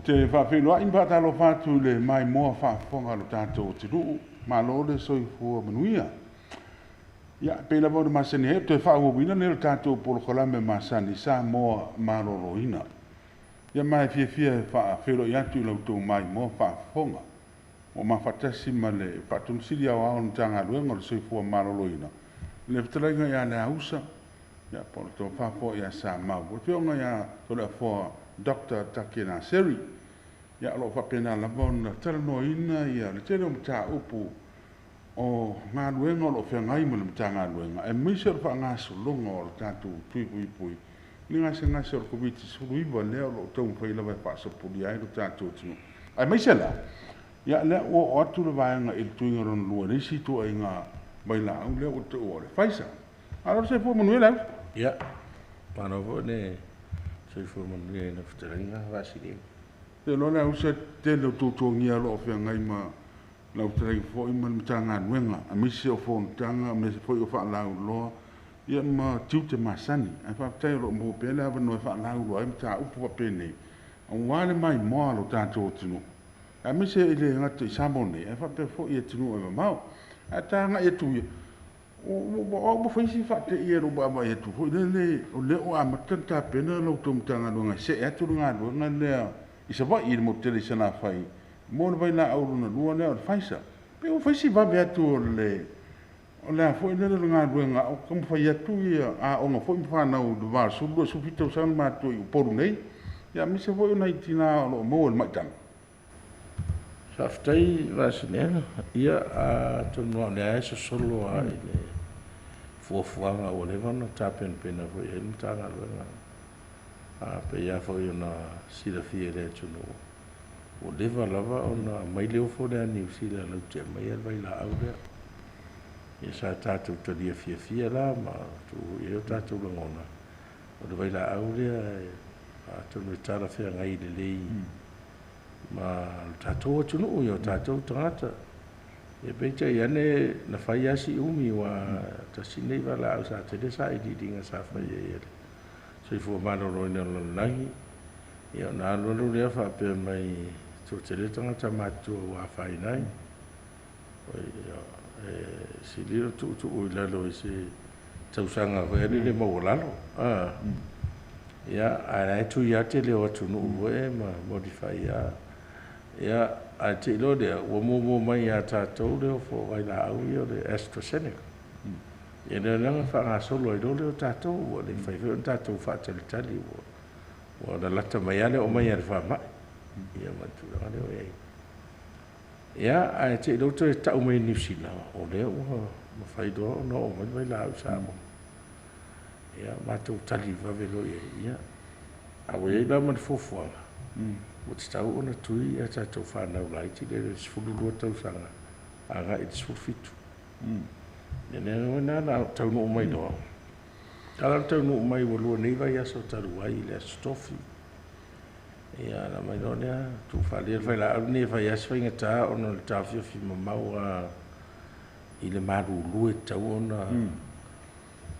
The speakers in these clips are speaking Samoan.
te faafeiloai ma faatalofa atu i le maimoa faafofoga a lo tatou atunuu. Malo le soifua manuia. Ia, e pei lava ona masani ai, o le toe faaauauina lenei o le tatou polokalame masani Samoa Maloloina. Ia ma e fiafia e faafeiloai atu i la outou maimoa faafofoga. Ua ma faatasi ma le Faatonu Sili Aoao o le Matagaluega o le Soifua Maloloina, le fetalaiga ia Leausa, ia po o le Tofa foi ia Samau, le Afioga ia Toleafoa Dr. Take Naseri. Ia o lo o faapena lava ona talanoaina le tele o mataupu o galuega o lo o feagai ma le Matagaluega, aemaise o le faagasologa o le tatou tui puipui i le gasegase o le Koviti-19 lea o lo o taumafai lava e faasopolia ai lo tatou atunuu. Aemaise la, ia lea ua oo atu le vaega i le tuiga lona lua i le isi ituaiga vailaau lea ua taua o le Pfizer. Malo le soifua manuia Leausa. Ia, malo foi le soifua manuia i lau fetalaiga Vaasiliga. Ou te iloa Leausa, tele o tuatuagia o lo o feagai ma lau fetalaiga foi ma le Matagaluega, aemaise o fonotaga, aemaise foi o faalauiloa ia ma tiute masani. Ae faafetai o lo o maua pea le avanoa e faalauiloa ai mataupu faapenei, aua le maimoa a lo tatou atunuu, aemaise e le gata i Samoa nei, ae faapea foi i atunuu e mamao. Ae ta agai atu ia, o au ua fai si faateia i lou vaavaai atu foi lele, o lea ua amata ona tapena la outou Matagaluega e see atu le galuega lea i Savaii i le motu tele i Salafai mo le vailaau lona lua lea o le Pfizer. Pei ua fai si vave atu o le a foi lele o le galuega o taumafai atu aoga foi ma fanau i le va o le 12 i le 17 tausaga ma matutua i Upolu nei, aemaise foi o nai tina o lo o maua i le maitaga. Faafetai Vaasilega. Ia, atonu lava o lea e sosolo lava i le fuafuaga ua leva ona tapenapena foi i ai le Matagaluega. E pei lava foi ona silafia e le atunuu, ua leva lava ona aumai le ofo lea a Niu Sila latou te aumaia le vailaau lea. Ia sa tatou talia fiafia la ma tuu foi i ai o tatou lagona, o le vailaau lea atonu e talafeagai lelei ma lo tatou atunuu, o tatou tagata. Ia peitai ane na fai lava si umi, aua tasi lenei valaau sa tele sailiiliga sa fai ai e le Soifua Maloloina o le lalolagi, ia ona alu alu lea faapea mai e toatele tagata matutua ua afaina ai. E sili ona tuutuu i lalo i se tausaga foi lele maualalo. Ia, ae o la e tui lava le tele o atunuu foi ma modify lava. Ia, ae te i loa lea, ua muamua mai ia tatou le ofo o vailaau ia o le AstraZeneca. Ia lea la na faagasolo ai loa lea o tatou, ua le mafai foi ona tatou faatalitali, ua lalata mai lava le oo mai o le faamai, ia ma le tulaga lea ua i ai. Ia, ae te i loa ua toe tau mai e Niu Sila, o lea ua mafai loa ona oo mai le vailaau i Samoa. Ia, matou tali vave loa i ai, ia, a ua i ai la ma le fuafuaga, ua tatau ona tui a tatou fanau laiti lea i le 12 tausaga agai i le 17. Ia lea la na taunuu mai loa, talu ona taunuu mai ua lua nei vaiaso talu ai i le Aso Tofi. Ia ona aumai loa lea tuufaaalea le vailaau lenei e fai lava si faigata ona o le taofiofi mamao lava i le malulu e tatau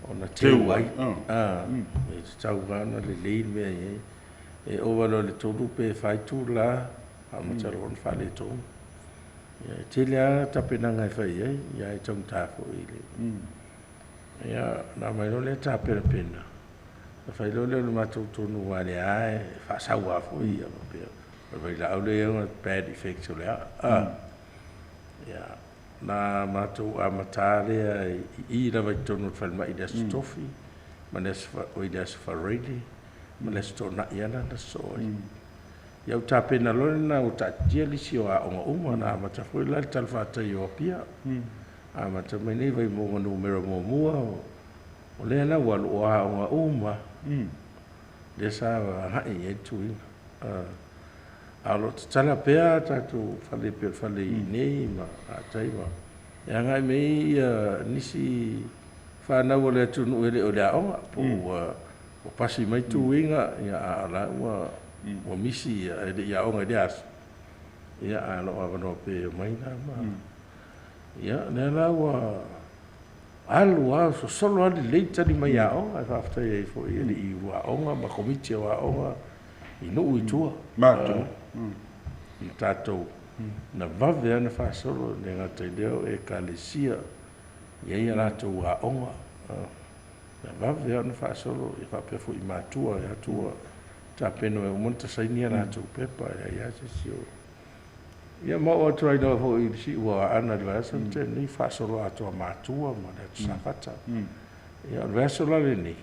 ona teu ai. E tatau lava ona lelei le mea e i ai. E ova loa i le 3 pe 4 itula amata loa ona faaletonu. Ia, e tele lava tapenaga e fai i ai, ae taugata foi i le... Ia, ona aumai loa lea tapenapena, ona fai loa lea o le matou tonu, aua o lea lava e faasau lava foi faapea o le vailaau lea e i ai ona bad effects o le a. Ia, na matou amata lea i i lava i totonu o le falemai i le Aso Tofi, ma le Aso, oi, le Aso Faraile, ma le Aso Toonai lava la na sosoo ai. Ia ua tapena loa lena ua taatitia lisi o aoga uma, na amata foi la i le talafatai o Apia. Amata mai nei Vaimauga numera 1, o lea la ua alu o aoga uma lea sa agai i ai le tuiga. A o lo o tatala pea tatou fale pei o le fale i inei ma atai ma e agai mai ai nisi fanau o le atunuu e le o i le aoga, po ua pasi mai tuiga, a o la ua misi e le i aoga i lea aso, ia ae o lo o avanoa pea e omai la ma... Ia, lea la ua alu lava sosolo lava lelei tali mai aoga, e faafetai ai foi i alii o aoga ma komiti o aoga i nuu i tua. Matou. Na tatou na vave lava ona faasolo, e le gata i lea o Ekalesia, e i ai a latou aoga, na vave lava ona faasolo, e faapea foi i matua e atu ua tapena mai ua uma ona saini a latou pepa, e leai lava se isi o... Ia ma oo atu ai lava foi i le siua o Aana i le vaiaso na tea nei, faasoloatoa matua ma le Atu Safata. Ia o le vaiaso la lenei,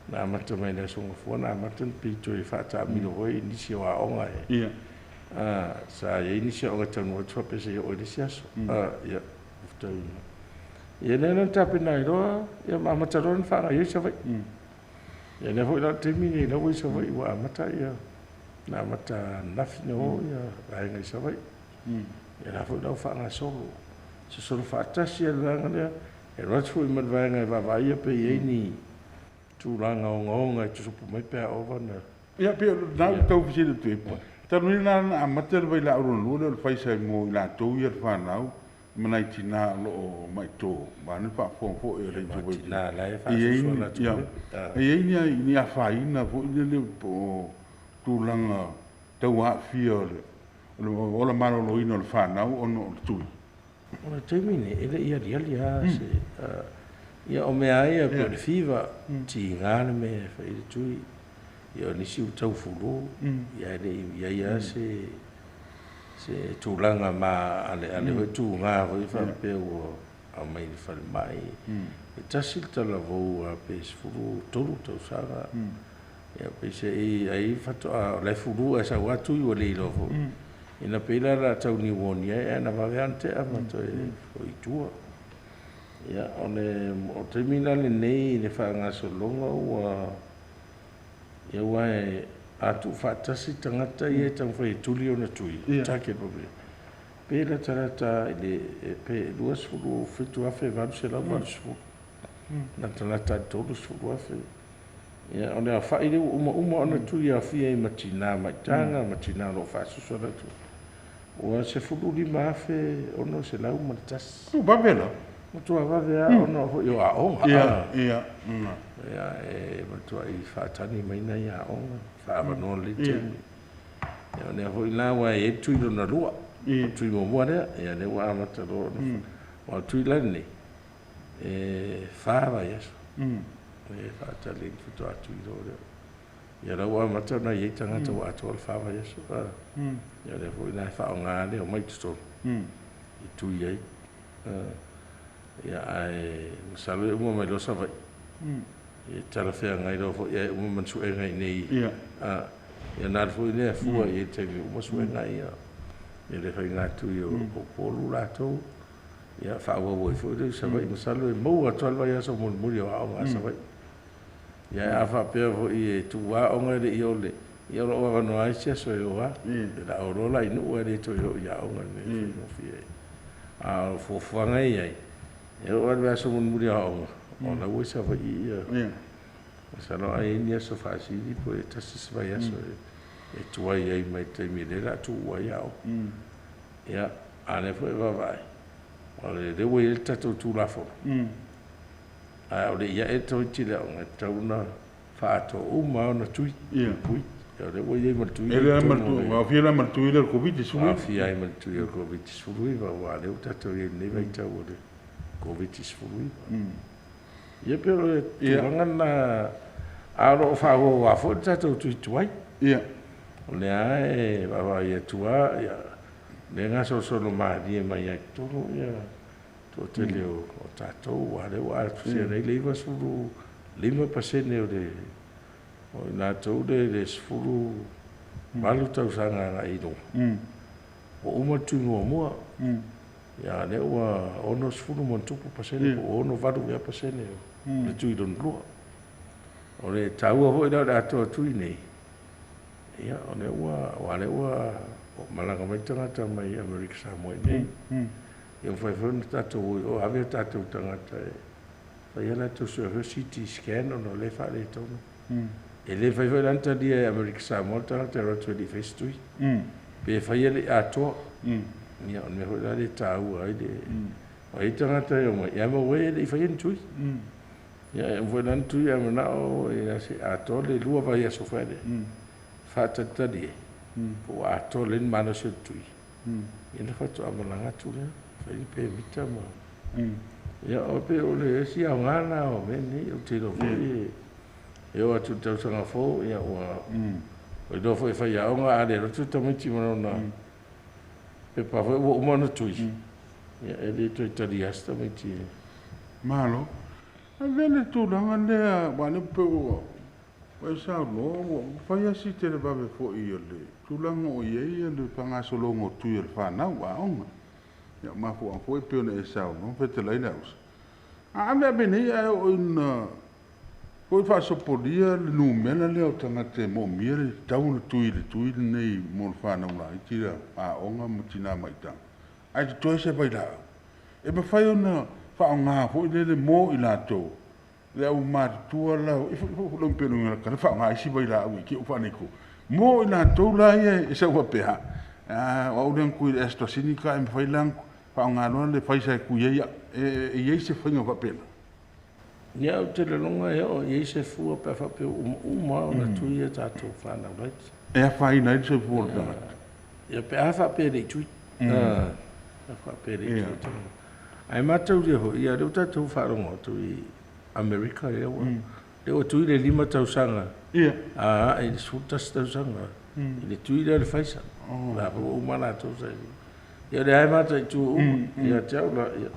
na amata mai i le Aso Gafua na amata ona pei toe faataamilo foi nisi o aoga e sa i ai nisi aoga e taunuu atu faapea se i oo i le isi aso. Ia, ia lea la na tapena ai loa, ia ma amata loa ona faagaoioi Savaii. Ia lea foi la o le taimi lenei la ua i Savaii ua amata ia, na amata ananafi na o ia vaega i Savaii. Ia la foi la ua faagasolo, sosolo faatasi lava le vaega lea, e alu atu foi ma le vaega e vaavaaia pe i ai ni tulaga ogaoga e tutupu mai pe a ova na. Ia, pei o lena ua tau fesili atu ai. Talu nei la ona amata le vailaau lona lua lea o le Pfizer mo i latou ia le fanau ma nai tina o lo o maito, vaeane le faafofoga foi a le tina la e faasusu latou. E i ai ni afaina foi lele po o tulaga tau aafia o le ola maloloina o le fanau ona o le tui? O le taimi nei, e le i aliali lava se... Ia o mea lava ia pei o le fiva, tiga le mea e fai ai le tui. Ia o nisi ua tau fulu, ia e le i i ai lava se se tulaga maaleale foi tuga foi faapea ua aumai i le falemai. E tasi le talavou a pe 13 tausaga. Ia peiseai ai faatoa o la e fulu ae sau lava tui ua le iloa foi. Ina pei la o le a tau niumonia ae na vave lava ona tea ma toe foi i tua. Ia o le taimi la lenei i le faagasologa ua ia aua a tuufaatasi tagata ia e taumafai e tuli ona tui, target population, pe latalata i le pe 27,880, latalata i le 30,000. Ia o le aofai lea ua uma ona tui e aofia ai ma tina maitaga ma tina o lo o faasusu latou, ua 15,601. Ua vave la. Matua vave lava ona foi o aoga. Ia, ia. Ia, e matuai faatali mai nai aoga, faaavanoa lelei taimi. Ia o lea foi la ua i ai le tui lona lua, o le tui muamua lea, ia lea ua amata loa ona... Aua o le tui la lenei, e 4 vaiaso, e faatali ai faatoa tui loa lea. Ia la ua amata ona i ai tagata ua atoa le 4 vaiaso. Ia o lea foi la e faaaoga le omai i totonu e tui ai. Ia ae masalo e uma mai loa Savaii, e talafeagai loa foi ae uma ma le suega i inei. Ia na alu foi lea fua i ai i le taimi e uma suega ia, i le faiga tui o Upolu latou, ia faaauau ai foi lea i Savaii. Masalo e maua atu lava le vaiaso mulimuli o aoga a Savaii. Ia ae a faapea foi e tuu aoga e le i ole, ia o lo o avanoa ai isi aso e o lava. E la o loa la i nuu ae le toe o i aoga i le mea e faigofie ai. A o fuafuaga e i ai, e oo lava i le vaiaso mulimuli o aoga, o la ua i Savaii ia. Masalo a i ai ni aso faasili po o tasi se vaiaso e tuai ai mai le taimi lea o le a tuua ai aoga. Ia, a o lea foi e vaavaai, o lea ua i ai le tatou Tulafono, ae o le i ae le tamaitiiti i le aoga, e tatau ona faaatoa uma lava ona tui, puipui. O lea ua i ai ma le tui lea i totonu o le... Aofia la ma le tui lea o le Koviti-19? Aofia ai ma le tui o le Koviti-19, aua o lea ua tatou i ai i lenei vaitau o le Koviti-19. Ia pei o le tulaga lena, a o lo o faaauau lava foi le tatou tui tuai. O lea lava e vaavaai atu lava, ia, lea e gasolosolo malie mai lava i totonu ia toatele o tatou, aua o lea ua atusia nei le 95% o le o i latou le 18 tausaga agai i luga, ua uma le tui muamua. Ia a o lea ua 60+% po o 68 ea pasene o le tui lona lua. O le taua foi la o le atoa tui nei, ia o lea ua aua o lea ua malaga mai tagata mai Amerika Samoa i inei. Ia ua mafai foi ona tatou o i o ave o tatou tagata e fai a latou suesuega CT scan ona o lea e faaletonu. E le mafai foi la ona talia e Amerika Samoa le tagata e alu atu e le i faia se tui. Pe faia le i atoa. Ia o le mea foi la lea e taua ai le... O ai tagata e omai, ia ma ua e le i faia ni tui. Ia e uma foi la ona tui ae manao se atoa le 2 vaiaso foi lea. Faatalitali ai, po ua atoa lelei le malosi o le tui, ia ona faatoa malaga atu lea, fai le pemita ma... Ia, o pei o le isi aoga lena o mea nei, ou te iloa foi e oo atu i le tausaga fou, ia ua iloa foi e faiaoga, a le alu atu le tamaiti ma lona pepa foi ua uma ona tui, ia e le toe talia lava se tamaiti e... Malo. Avea le tulaga lea, aua o lea pei ua e saunoa ua fai lava si televave foi o le tulaga o i ai le faagasologa o tui o le fanau aoga. Ia, o mafuaaga foi pei ona e saunoa ma fetalai Leausa. A aveave nei ae oo ina foi faasopolia le numera lea o tagata e moomia le tatau ona tui i le tui lenei mo le fanau laiti lea aoga ma tina maitai, ae totoe se vailaau, e mafai ona faaaoga foi lele mo i latou le aumatutua la e faaaoga isi vailaau i te i ua faaletonu, mo i latou la ia e sau faapea, a o au lea na tui i le AstraZeneca e mafai la ona faaaoga loa le Pfizer e tui ai au. E i ai se faiga faapena? Ia, ou te lagona e oo i ai se fua pe a faapea ua uma uma ona tui a tatou fanau laiti. E afaina ai le soifua o le tagata. Ia, pe a faapea e le i tui. A faapea e le i tui. Ae mataulia foi, ia, lea ua tatou faalogo atu i Amerika, lea ua tui le 5 tausaga a ae i le 11 tausaga i le tui lea o le Pfizer. La foi ua uma latou sa i. Ia, o lea e mataitu uma. Ia te au la, ia,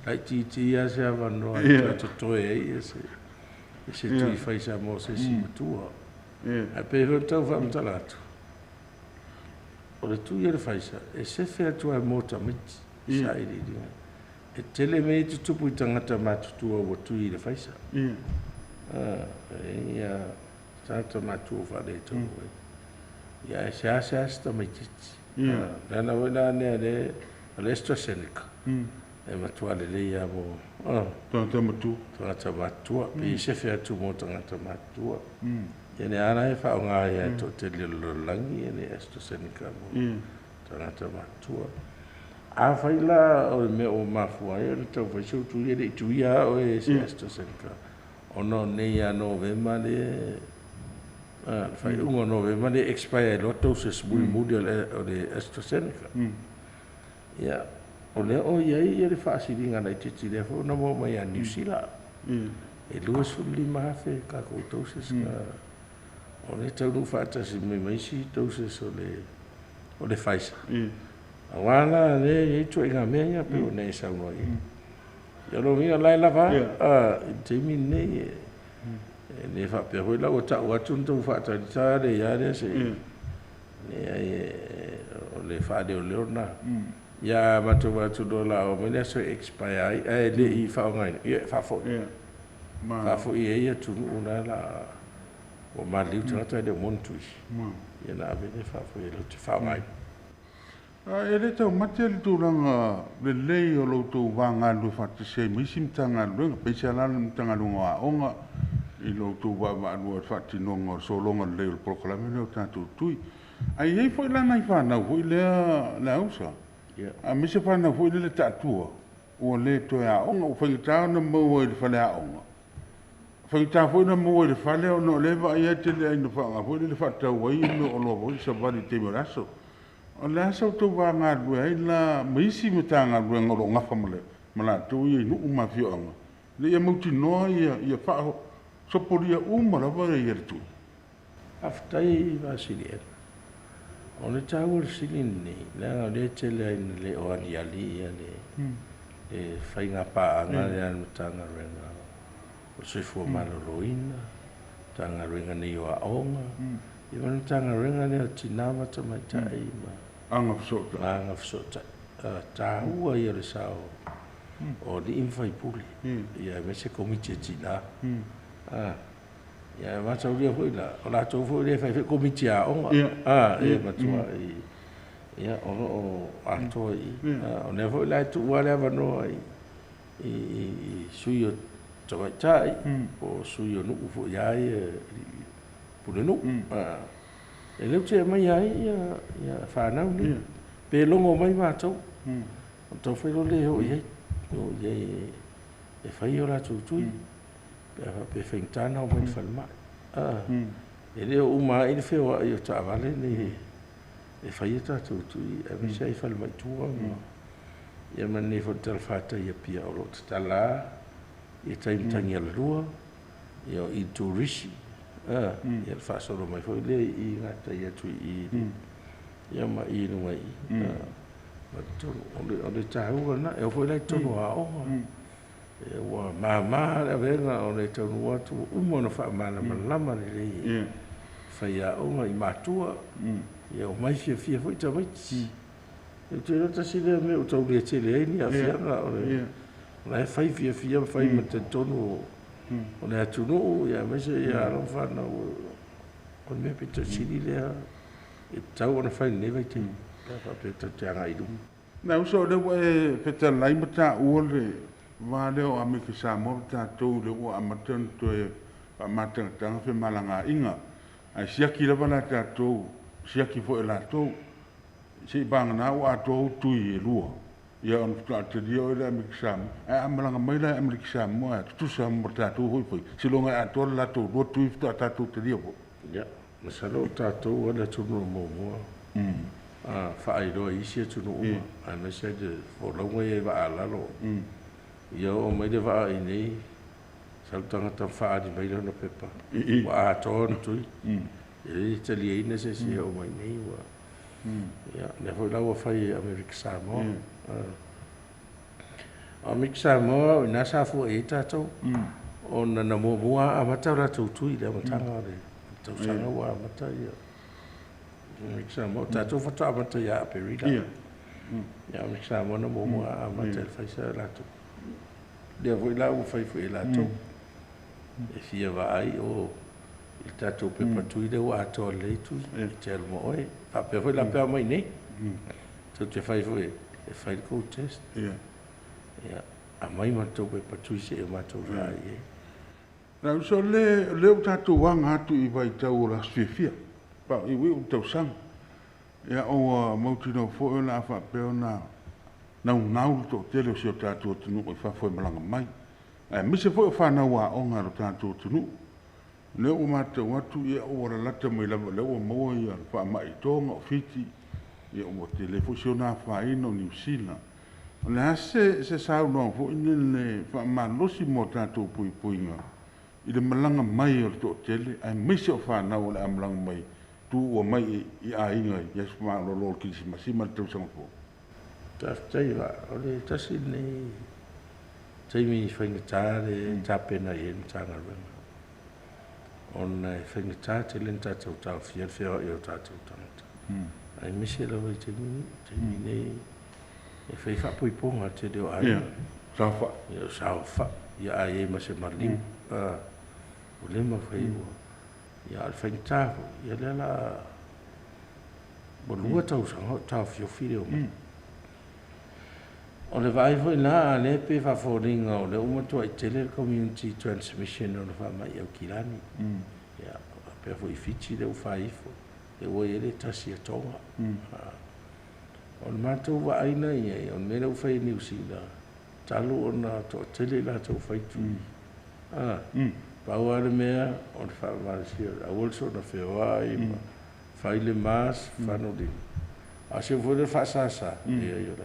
laitiiti lava se avanoa e toe totoe ai se tui Pfizer mo se isi matua. Ae pei foi ona tau faamatala atu, o le tui o le Pfizer, e sefe atu ai mo tamaiti sailiiliga. E tele mea e tutupu i tagata matutua ua tui i le Pfizer. Ia, tagata matua faaletonu ai. Ia, e seasea se tamaitiiti. Leaga foi la lea o le AstraZeneca, e matua lelei lava mo tagata matua. Tagata matutua, pe i sefe atu mo tagata matutua. Ia, lea la e faaaoga ai e toatele o le lalolagi le AstraZeneca mo tagata matutua. Afai la o le mea ua mafua ai ona tau fai sou tui e le i tuia lava oe e se AstraZeneca, ona o nei ia Novema le faaiuga o Novema le expire ai loa doses mulimuli o le AstraZeneca. Ia, o lea o i ai le faasiliga laitiiti lea foi na maua mai ia Niu Sila. E 25,000 tatou doses na o lea taunuu faatasi mai ma isi doses o le Pfizer. Aua la lea e i ai ituaiga mea ia pei ona e saunoa i ai. Ia, o lona uiga la e lava i le taimi lenei, e le faapea foi la ua tau atu ona tou faatalita le ia lea se i. Leai, o le faaleoleo lena. Ia, matou vaai atu loa la oo mai le aso e expire ai ae le i faaaogaina, ia e faafoi. Faafoi ai atunuu la ua maliliu tagata e le o maua ni tui. Ia na ave lea faafoi e latou te faaaogaina. E le taumate le tulaga lelei o lo outou va galulue faatasi ai ma isi Matagaluega, peiseai la le Matagaluega o Aoga i lo outou vaavaalua i le faatinoga o le sologa lelei o le polokalame lea o tatou tui. Ae i ai foi la nai fanau foi lea Leausa, aemaise fanau foi lele taatua, ua le toe aoga, ua faigata ona maua i le faleaoga, faigata foi ona maua i le fale ona o lea e vaai e tele ina faaaoga foi lele faatau ai mea oloa foi le savali i le taimi o le aso. O le a sa outou va galulue ai la ma isi Matagaluega o lo o nafa ma latou ia i nuu ma afioaga, ina ia mautinoa ia faasopolia uma lava le tui? Faafetai Vasiliena. O le taua o le fesili lenei, leaga o lea e tele ai ina le o aliali ia le faiga paaga lea a le Matagaluega o le Soifua Maloloina, Matagaluega nei o Aoga, ia ma le Matagaluega lea o Tina ma Tamaitai ma Agafesootai. Taua ia o le sao o alii ma faipule, ia aemaise komiti a tina. Ia, e mataulia foi la, o latou foi lea e fai foi komiti a aoga. Ia matua ia, o lo o atoa i i. O lea foi la e tuu lava le avanoa i sui o tamaitai, po o sui o nuu foi a ia pulenuu. E leu te aumai ai ia fanau nei. Pe logo mai matou. O tau fai loa le o i ai. O i ai e fai o latou tui. Pe faigata na o mai le falemai. E le o uma ai le feoai o taavale nei e fai a tatou tui, aemaise ai falemai i tua ma ia ma lenei foi talafatai i Apia o lo o tatala ia taimi tagialalua, ia o i le turisi, ia le faasolo mai foi lea i gatai atu i i ia ma i i luga i i. Ma totonu, o le taua lena, e oo foi la i totonu o aoga. Ua mama le avega o le taunuu atu ua uma ona faamalamalama lelei e faiaoga i matua, ia omai fiafia foi tamaiti. Ou te iloa tasi lea mea ua tau le tele ai ni aafiaga o le la e fai fiafia ma fai ma talitonu o le atunuu, ia aemaise ia alo ma fanau. O le mea pito sili lea e tatau ona fai i lenei vaitaimi pe a faapea tatou te agai i luma. Na uso o lea ua e fetalai ma taua le va lea o Amerika Samoa ma tatou lea ua amata ona toe faamatagataga femalagaaiga, ae siaki lava la tatou, siaki foi e latou, se i vagana ua atoa ou tui e lua, ia ona faatoa talia oe lea e Amerika Samoa. Ae a malaga mai la i Amerika Samoa e tutusa ma tatou foi fai, seiloga e atoa le latou lua tui faatoa tatou talia foi. Ia, masalo o tatou le atunuu muamua faailoa i isi atunuu uma, aemaise ai le folauga ia i vaa a lalo. Ia oo mai le vaa i inei, sau le tagata faaali mai lona pepa, ua atoa ona tui. E le taliaina se isi e oo mai nei ua. Ia, lea foi la ua fai e Amerika Samoa. O Amerika Samoa, o ina sa fua i ai tatou, ona na muamua amata o latou tui i le amataga o le tausaga ua amata ia Amerika Samoa. O tatou faatoa amata ia Aperila. Ia Amerika Samoa na muamua amata i le fai sa latou. Lea foi la ua fai foi e latou. E fia vaai o i le tatou pepa tui lea ua atoa lelei tui, e te alu ma oe. Faapea foi la pe a mai nei. Tou te fai foi e fai le kou test. Ia, aumai ma le tou pepa tui se i o matou vaai i ai. Na uso le lea ua tatou aga atu i vaitau o le aso fiafia, faaiuiu le tausaga. Ia ua mautinoa foi o le a faapea ona naunau le toatele o si o tatou atunuu i fafo e malaga mai, aemaise foi o fanau aoga a lo tatou atunuu. O lea ua matau atu ia ua lalata mai lava, lea ua maua ia faamai i Toga, o Fiti, ia ua tele foi si ona afaina o Niu Sila. O le a se saunoaga foi lele faamalosi mo tatou puipuiga i le malaga mai o le toatele, aemaise o fanau o le a malaga mai tuua mai i aiga i aso malolo o le Kerisimasi ma le tausaga fou? Faafetai va, o le tasi lenei taimi faigata le tapena i ai le Matagaluega, ona e faigata tele na tatou taofia le feoai o tatou tagata. Aemaise lava i taimi nei e fai faapuipuga tele o aiga. Saofai. Ia, saofai. Ia a i ai ma se maliu. Ua le mafai ua. Ia, a o le faigata foi, ia lea la ua 2 tausaga o taofiofi le omai. O le vaai foi la a lea pe faafoliga o lea ua matuai tele le community transmission o le faamai Aukilani. Ia, faapea foi i Fiti lea ua fai ifo, lea ua i ai le tasi a Toga. O le matou vaai la i ai, o le mea lea ua fai e Niu Sila, talu ona toatele i latou fai tui. Pau lava le mea o le faamalosia, aua le soona feoai ma fai le mask, fanolima. A o se foi le faasasa, ia o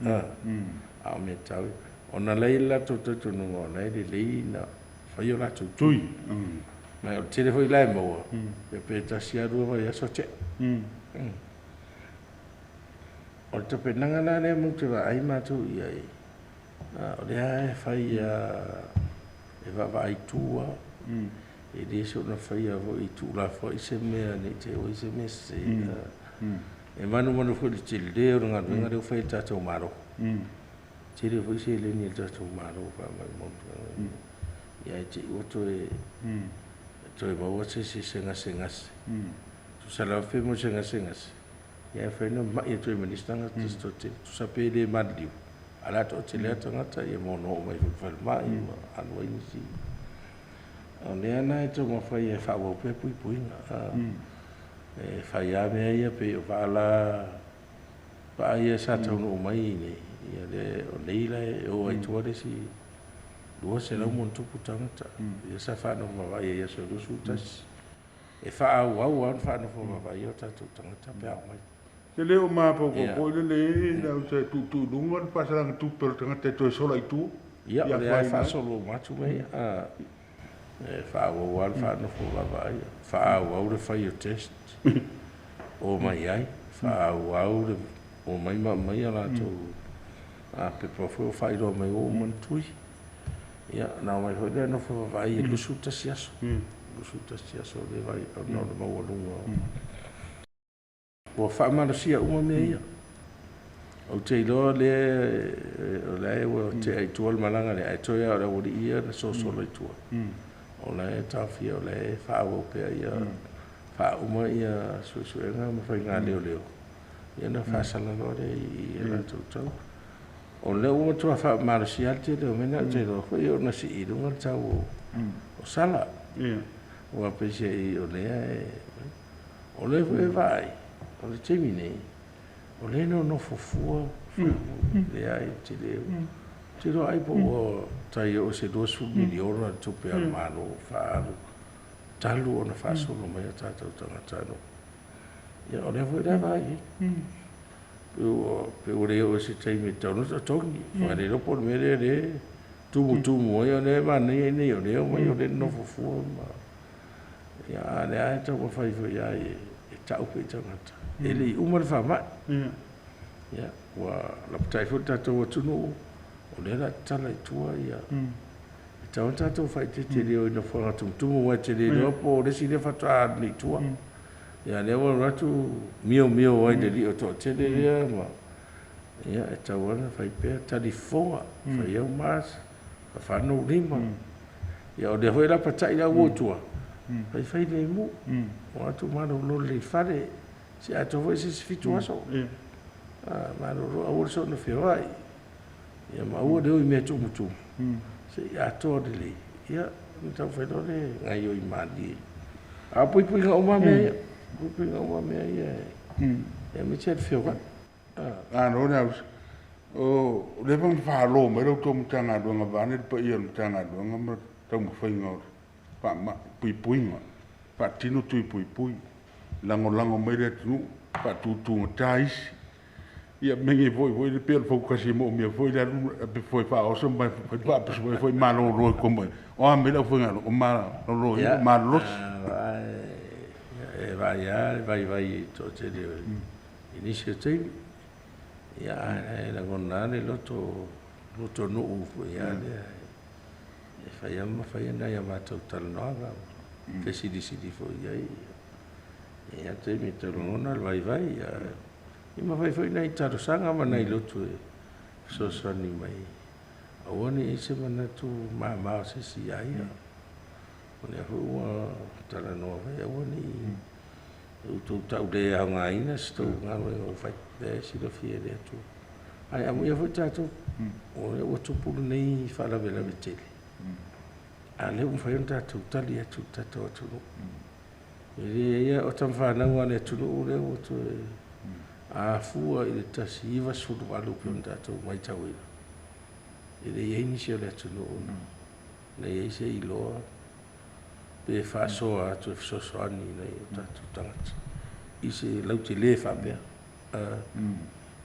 la e. A o mea tau, ona la i le latou talitonuga o la e lelei na fai o latou tui. Ma o le tele foi la e maua, ia pe 1 a 2 vaiaso tea. O le tapenaga la lea matou te vaai matou i ai, o lea e fai e vaavaai tua, e le soona faia foi tuulafoai se mea nei te i se mea sese. E manumanu foi i le tele o le galuega lea ua fai e le tatou Malo. Tele foi seleni a le tatou Malo faamaumau. Ia e te i ua toe maua se isi se gasegase. Tusa lava pe mo se gasegase, ia e fai na mai atu ai ma nisi tagata se toatele. Tusa pe le maliliu, a le a toatele a tagata ia ma ono oo mai foi i le falemai ma alu ai nisi. O lea la e taumafai e faaauau pea puipuiga. E fai lava mea ia pei o vaa la vaa ia sa taunuu mai nei, ia le o nei la e o ai tua le isi 200 ma ona tupu tagata. Ia sa faanofovaai ai i aso 21. E faaauau lava ona faanofo vaavaaia o tatou tagata pe a omai. E le o mafaufau foi le lē le ausa e tuutuu i luga le faasalaga tupe o le tagata e toe sola i tua. Ia, o lea e faasolo uma atu mea ia. E faaauau lava le faanofo vaavaaia, faaauau le fai o test omai ai, faaauau le omai ma aumai a latou pepa foi o faailoa mai ua uma ona tui. Ia, ona omai foi lea nofo vaavaai i 21 aso. 21 aso le vai ona o le maualuga o ua faamalosia uma mea ia. Ou te iloa lea o la e ua tea i tua le malaga lea, ae toe lava o le aualii ia na sosolo i tua. O la e taofia, o la e faaauau pea ia faauma ia suesuega ma faiga leoleo, ia ona faasala loa lea i latou tau. O lea ua matua faamalosia lava le tele o mea na, ou te iloa foi ona sii i luga le tau o sala. Aua peiseai o lea e, o lea foi e vaai, o le taimi nei, o lea e nonofo fua leai tele. Ou te iloa ai po ua tai oo i se $20 miliona le tupe a le Malo faaalu talu ona faasolo mai o tatou tagata nuu. Ia, o lea foi la e vaai i ai. Pe ua le oo i se taimi e tatau ona totogi. Aua le iloa po o le mea lea lea e tumutumu ai, o lea e manaia i inei o lea e omai o lea e nonofo fua ma. Ia, a o lea e taumafai foi lava e tau pea i tagata. E le i uma le faamai. Ia, ua lapatai foi le tatou atunuu, o lea o le a tatala i tua ia. E tatau ona tatou faaeteete le o i nofoaga tumutumu, aua e te le iloa po o le isi lea faatoa alu nei i tua. Ia, lea ua alu atu miomio ai i le alii o toatele lea ma. Ia, e tatau lava ona fai pea talifofoga, fai au mask, fafano ou lima. Ia, o lea foi e lapatai le au o i tua, faifai lemu, o atu malolo lelei i fale, se atoa foi se isi 7 aso. Malolo aua le soona feoai. Ia ma aua le o i mea tumutumu, se i atoa lelei, ia, ona taumafai loa lea e gaoioi malie. A o puipuiga uma mea ia, puipuiga uma mea ia, aemaise le feoai. Malo le ausa. O leva ona falo mai la outou Matagaluega vaeane le paia o le Matagaluega ma le taumafaiga o le faamai, puipuiga, faatino tui puipui, lagolago mai le atunuu, faatutugata isi. Ia meaine foi le pei o le fautasi e moomia foi le alu e faaoso ma fai le faapiso foi malolo ai koma. O a mai le aufaigaluega o malolo malolosi. E vaai lava le vaivai i le toatele i nisi o taimi. Ia, ae lagona lava le loto, lotonuu foi lava lea. E fai lava ma fai nai a matou talanoaga, fesilisili foi i ai. E i ai taimi e tau lagona le vaivai. Ia ma fai foi nai talosaga ma nai lotu e fesoasoani mai. Aua ne i i ai se manatu mama o se isi ia ia. O lea foi ua talanoa foi, aua ne i outou tau le aogaina se tou galuega ua fai. Lea e silafia e le Atua. Ae amuia foi tatou, o lea ua tupu lenei faalavelave tele. A o lea ua mafai ona tatou tali atu i le tatou atunuu. E le ia o tamafanau a le atunuu lea ua toe afua i le 1918 pei ona tatou matauina. E le i ai nisi o le atunuu na i ai se iloa pe faasoa atu e fesoasoani i nai o tatou tagata i se lautele faapea.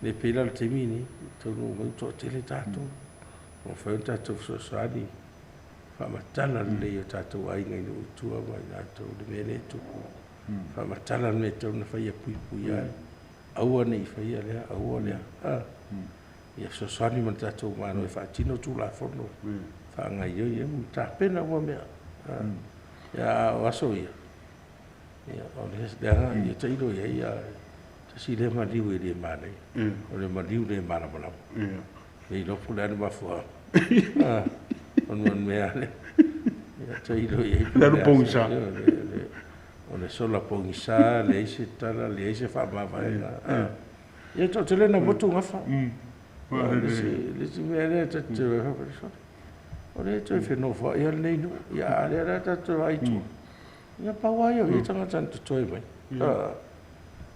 Le pei la le taimi lenei, taunuu mai ua toatele tatou. Ua mafai ona tatou fesoasoani faamatala lelei o tatou aiga i nuu i tua ma i latou le mea lea e tupu. Faamatala le mea e tatau ona faia puipuia ai. Aua ne i faia lea, aua lea. Ia fesoasoani ma le tatou Malo e faatino Tulafono faagaoioi ai ma tapena uma mea. Ia, a o aso ia, ia, o le leaga ia tailo i ai ia tasi lea maliu e le manaia. O le maliu le malamalama. Le iloa po o le a le mafuaaga. O le mea lea. Ia tailo i ai. Le alu pogisa. O le sola pogisa, leai se tala, leai se faamavaega. Ia toatele na motu gafa. O le isi mea lea tatou te faapea, o lea e toe fenofoai lava lenei nuu. Ia a lea la tatou te vaai i tua. Ia pau lava ia o ia tagata na totoe mai.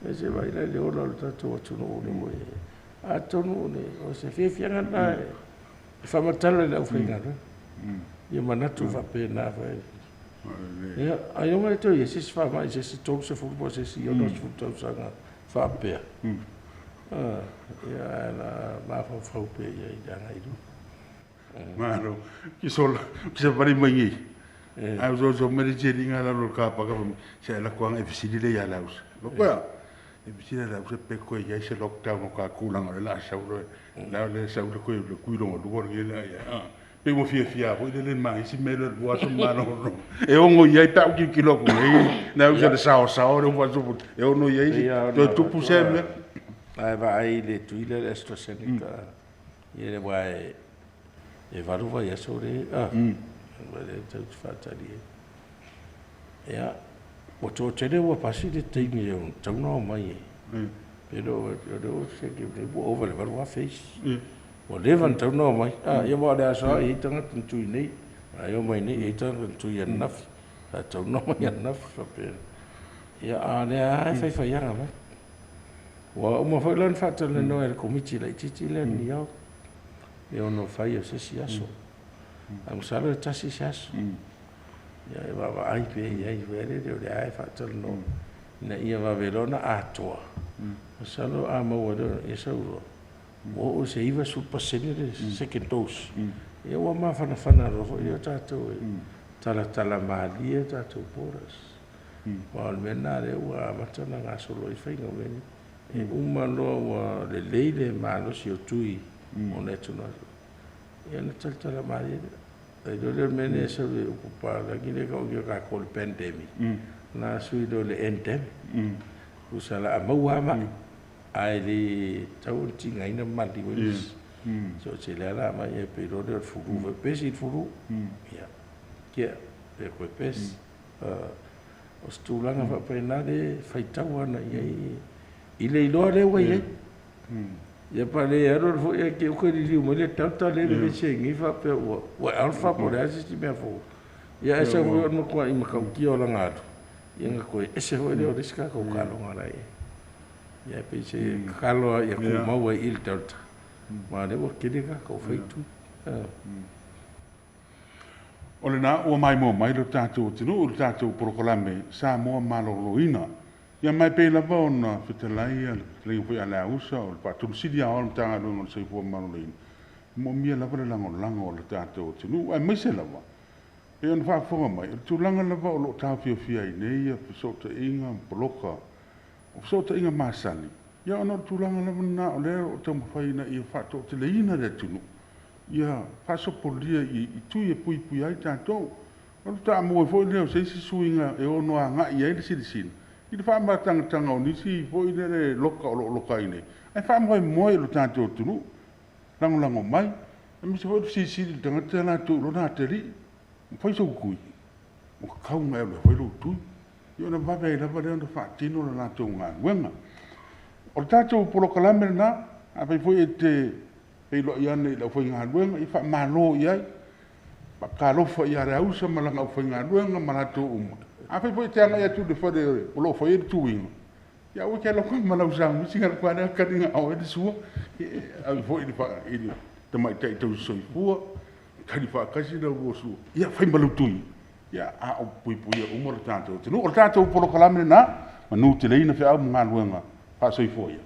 E se vaai la i le ola o le tatou atunuu le ua i ai. Atonu o se fiafiaga lena e faamatala i le aufaigaluega. Ia manatu faapena foi. Ia, ailoga e toe i ai se isi faamai i se isi 30 po o se isi 60 tausaga faapea. Ia, ae o le a mafaufau pea i ai i le agai i luma. Malo. Ki sola, ki savali mai nei. Ae osoaoso mai le tieliga i lalo o le kapaka fai mai, se ae lako lava e fesili lea ia Leausa. Ou fai atu, a? E fesili ia Leausa pe toe i ai se lockdown o tatou leaga o lea o le a sau le, o lea e sau le tui lona lua lenei o le a i ai. A, pei ua fiafia foi lele i le manaia si mea lea o le 2 aso ma malolo. E ono i ai pe a ou tilotilo atu nei Leausa i le saosaoa lea ua faasolo, e ono i ai toe tupu sea mea. A e vaai i le tui lea o le AstraZeneca, ia aua e 8 vaiaso lea, a, lea tatou te faatali ai. Ia, ua toatele ua pasi le taimi e tatau ona omai ai. Pe le o lea ua siaki atu nei ua ova i le 8,000 isi. Ua leva ona tatau ona omai. A, ia aua o le aso lava e i ai tagata na tui nei, ae omai nei, e i ai tagata na tui ananafi, sa tatau ona omai ananafi faapena. Ia, a o lea lava e faifaiaga mai. Ua uma foi la ona faatalanoa e le Komiti laitiiti lea a le NEOC le ono fai o se isi aso. Ae masalo e tasi se aso. Ia e vaavaai pea i ai foi lele o lea lava e faatalanoa ina ia vave loa ona atoa. Masalo a maua loa, ia sau loa, ua oo i se 90% le second dose, ia ua mafanafana loa foi lea o tatou e talatala malie tatou borders. Aua o le mea lena o lea ua amata ona gasolo ai faiga o mea nei. E uma loa ua lelei le malosi o tui o le atunuu, ia ona talatala malie lea. E iloa lea o le mea lea e sau i le upu papalagi lea e tau e tatou o le pandemic, na sui loa i le endemic. Tusa o le a maua lava mai, ae le tatau ona tigaina ma maliliu ai nisi. So, o lea la mai e pei loa lea o le flu foi, pesi le flu, ia, kia, pe koe pesi. O se tulaga faapena le faitau ana i ai i le iloa lea ua i ai. Ia pa le alu alu foi ae te i ua toe liliu mai le Delta lea e vevesi ai nei faapea ua Alpha po o le a se isi mea fou. Ia ae sau foi o le matuai matautia o lana alu, ia ona toe ese foi lea o le isi tatou taaloga la i ai. Ia e pei se tatalo lava ia tumau ai i le Delta, aua o lea ua tele tatou faitu. O lena ua maimoa mai lo tatou atunuu i le tatou polokalame Samoa Maloloina. Ia ma e pei lava ona fetalai le fetalaiga foi a Leausa o le Faatonu Sili Aoao o le Matagaluega o le Soifua Maloloina, e moomia lava le lagolago a le tatou atunuu, aemaise lava pei ona faafofoga mai, o le tulaga lava o lo o taofiofia ai nei ia fesootaiga ma poloka o fesootaiga masani, ia ona o le tulaga lava lena o lea o lo o taumafai ina ia faatoateleina le atunuu, ia faasopolia i tui e puipuia ai tatou. O le faatoa foi lea o se isi suiga e ono agai i ai le silasila i le faamatagataga o nisi foi lele loka o lo o loka ai nei, ae faamoemoe i lo tatou atunuu, lagolago mai, aemaise foi o le fesilisili i le tagata latou i lona atalii, ua fai sou tui, ua tatau ona e alu e fai lou tui. Ia ona vave ai lava lea ona faatino le latou galuega. O le tatou polokalame lena, afai foi e te feiloai ane i le aufaigaluega, ia faamalo i ai, faatalofa ia Leausa ma lana aufaigaluega ma latou uma. Afai foi e te agai atu i le fale o lo o fai ai le tuiga, ia aua e te alu atu ma lau samisi ona alu atu lava lea kali na o oe le sua. Ia ave foi i le tamaitai tausisoifua, kali faatasi la oulua sua, ia fai ma lau tui, ia a o puipuia uma lo tatou atunuu. O le tatou polokalame lena, manuteleina feau ma galuega faasoifua ia.